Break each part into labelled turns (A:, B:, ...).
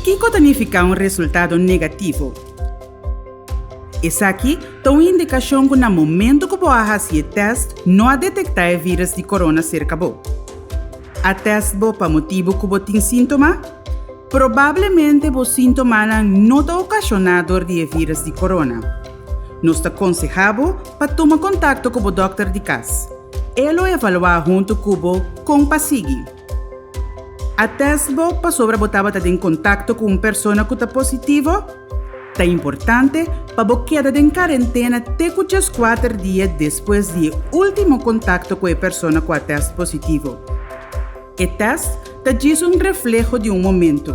A: Kiko ta nifiká un resultado negativo? Esaki ta un indikashon ku na momentu ku bo a hasi e tèst no a detektá e vírùs di korona serka bo. A tèst bo pa motibu ku bo tin síntoma? Probablemente bo síntomanan no ta okashoná dor di e vírùs di korona. Nos ta konsehá bo pa tuma kontakto ku bo dòkter di kas. E lo evaluá huntu ku bo kon pa sigui. A tèst bo pasobra bo tabata den kontakto ku un persona ku ta positivo? Ta importante pa bo keda den karentena te ku 14 dia despues di e último kontakto ku e persona ku a tèst positivo. E tèst ta djis un refleho di un momentu.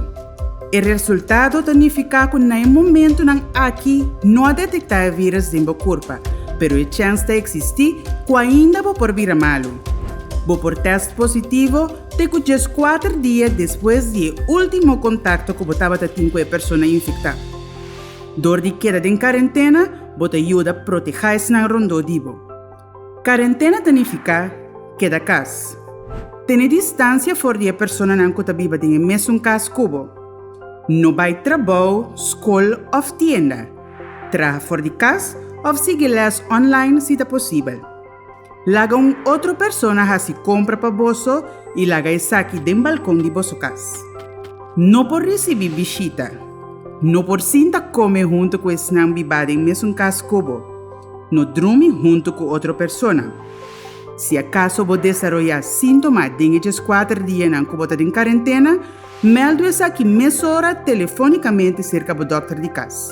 A: E resultado ta nifiká ku na e momentunan aki no a detektá e vírùs den bo kurpa, pero e chèns ta eksistí ku ainda bo por bira malu. Bo por tèst positivo te ku 14 dia despues di e último kontakto ku bo tabata tin ku e persona infektá. Dor di keda den karentena, bo ta yuda protehá esnan rondó di bo. Karentena ta nifiká keda kas. Tene distansia for di e personanan ku ta biba den e mesun kas ku bo. No bai trabou, skol òf tienda. Traha for di kas òf sigui lès online si ta posibel. Laga un otro persona hasi kompra pa boso i laga esaki den balkon di boso kas. No por risibí bishita. No por sinta kome huntu ku esnan bibá den mesun kas ku bo. No drumi huntu ku otro persona. Si akaso bo desaroyá síntoma den e 14 dianan ku bo ta den karentena, mèldu esaki mesora telefónikamente serka bo dòkter di kas.